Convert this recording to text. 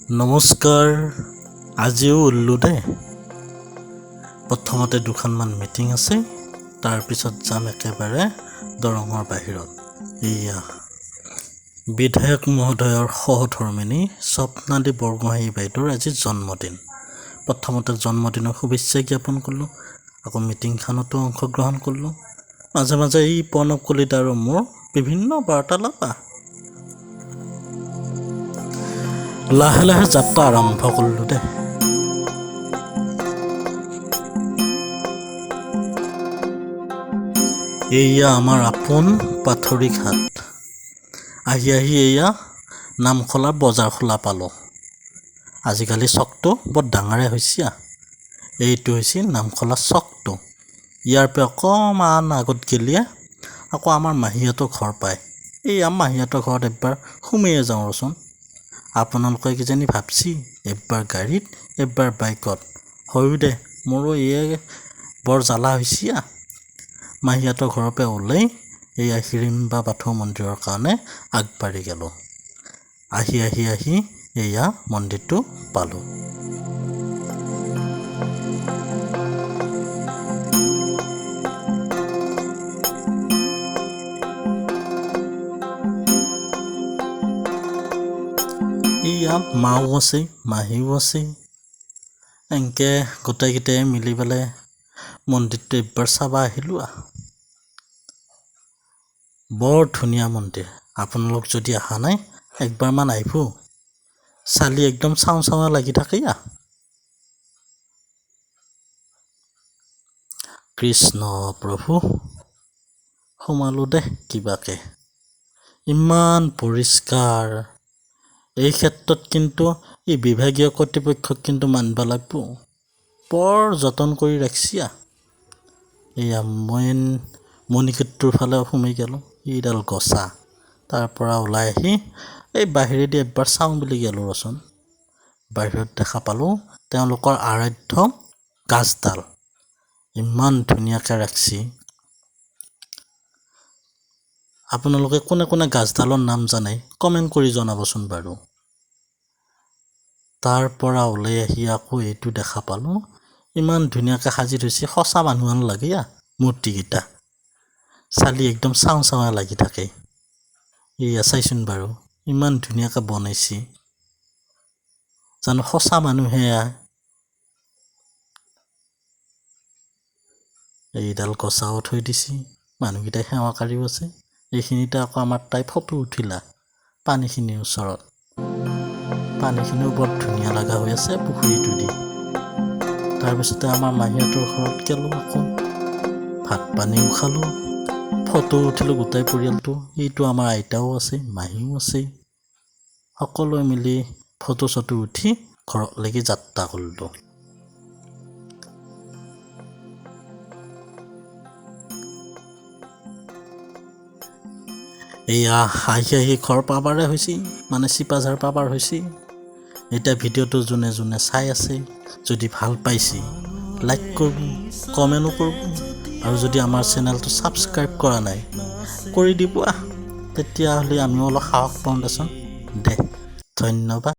নমস্কাৰ। আজিও ওলো দে। প্ৰথমতে দুখনমান মিটিং আছে, তাৰপিছত যাম একেবাৰে দৰঙৰ বাহিৰত। এয়া বিধায়ক মহোদয়ৰ সহধৰ্মিনী স্বপ্নালী বৰগোহাঁই বাইদেউৰ আজি জন্মদিন। প্ৰথমতে জন্মদিনৰ শুভেচ্ছা জ্ঞাপন কৰিলোঁ, আকৌ মিটিংখনতো অংশগ্ৰহণ কৰিলোঁ। মাজে মাজে এই প্ৰণৱ কলিতা আৰু মোৰ বিভিন্ন বাৰ্তালাপ। লাহে লাহে যাত্ৰা আৰম্ভ কৰিলোঁ দে। এয়া আমাৰ আপোন পাথৰিঘাট। আহি আহি এয়া নামখলা বজাৰ খোলা পালোঁ। আজিকালি চকটো বৰ ডাঙৰে হৈছে। এইটো হৈছে নামখলা চকটো। ইয়াৰ পৰা অকণমান আগত গেলিয়ে আকৌ আমাৰ মাহীহঁতৰ ঘৰ পায়। এই আমাৰ মাহীহঁতৰ ঘৰত একবাৰ সোমায়ে যাওঁ ৰচোন। আপোনালোকে কিজানি ভাবছি একবাৰ গাড়ীত একবাৰ বাইকত। হয়ো দে, মোৰো এয়ে বৰ জ্বালা হৈছে। মাহীহঁতৰ ঘৰৰ পৰা ওলাই এয়া হিৰিম্বা বাথৌ মন্দিৰৰ কাৰণে আগবাঢ়ি গ'লোঁ। আহি আহি আহি এয়া মন্দিৰটো পালোঁ। এয়া মাও আছে, মাহীও আছে, এনেকৈ গোটেইকেইটাই মিলি পেলাই মন্দিৰটো একবাৰ চাব আহিলোঁ। বৰ ধুনীয়া মন্দিৰ। আপোনালোক যদি অহা নাই একবাৰমান আহিব, চালি একদম চাওঁ চাওঁ লাগি থাকে। কৃষ্ণ প্ৰভু, সোমালোঁ দে কিবাকে। ইমান পৰিষ্কাৰ। এই ক্ষেত্ৰত কিন্তু এই বিভাগীয় কৰ্তৃপক্ষক কিন্তু মানিব লাগিব, বৰ যতন কৰি ৰাখছি। এয়া মেইন মণিকূটটোৰ ফালে সোমাই গ'লোঁ। এইডাল গছা, তাৰ পৰা ওলাই আহি এই বাহিৰেদি একবাৰ চাওঁ বুলি গ'লোঁ ৰচোন। বাহিৰত দেখা পালোঁ তেওঁলোকৰ আৰাধ্য গাছডাল ইমান ধুনীয়াকৈ ৰাখছি। আপোনালোকে কোনে কোনে গাছডালৰ নাম জানে কমেণ্ট কৰি জনাবচোন বাৰু। তাৰ পৰা ওলাই আহি আকৌ এইটো দেখা পালোঁ, ইমান ধুনীয়াকৈ সাজি থৈছে, সঁচা মানুহ লাগে মূৰ্তিকেইটা, চালি একদম চাওঁ চাওঁ লাগি থাকে। এয়া চাইচোন বাৰু, ইমান ধুনীয়াকৈ বনাইছে, জানো সঁচা মানুহে। এইডাল গছাও থৈ দিছে, মানুহকেইটাই সেৱা কাৰিও আছে। এইখিনিতে আকৌ আমাৰ তাই ফটো উঠিলা পানীখিনিৰ ওচৰত। পানীখিনিও বৰ ধুনীয়া লগা হৈ আছে পুখুৰীটো দি। তাৰপিছতে আমাৰ মাহীহঁতৰ ঘৰত গ'লোঁ, আকৌ ভাত পানীও খালোঁ, ফটো উঠিলোঁ গোটেই পৰিয়ালটো। এইটো আমাৰ আইতাও আছে, মাহীও আছে, সকলোৱে মিলি ফটো চটো উঠি ঘৰলৈকে যাত্ৰা কৰিলোঁ। এয়া আহি আহি ঘৰ পাবাৰে হৈছে, মানে চিপাঝাৰ পাবাৰ হৈছে। এতিয়া ভিডিঅ'টো যোনে যোনে চাই আছে, যদি ভাল পাইছে লাইক কৰিব, কমেণ্টো কৰিব, আৰু যদি আমাৰ চেনেলটো ছাবস্ক্ৰাইব কৰা নাই কৰি দিব। তেতিয়াহ'লে আমিও অলপ সাহস পাওঁ দেচোন। দে, ধন্যবাদ।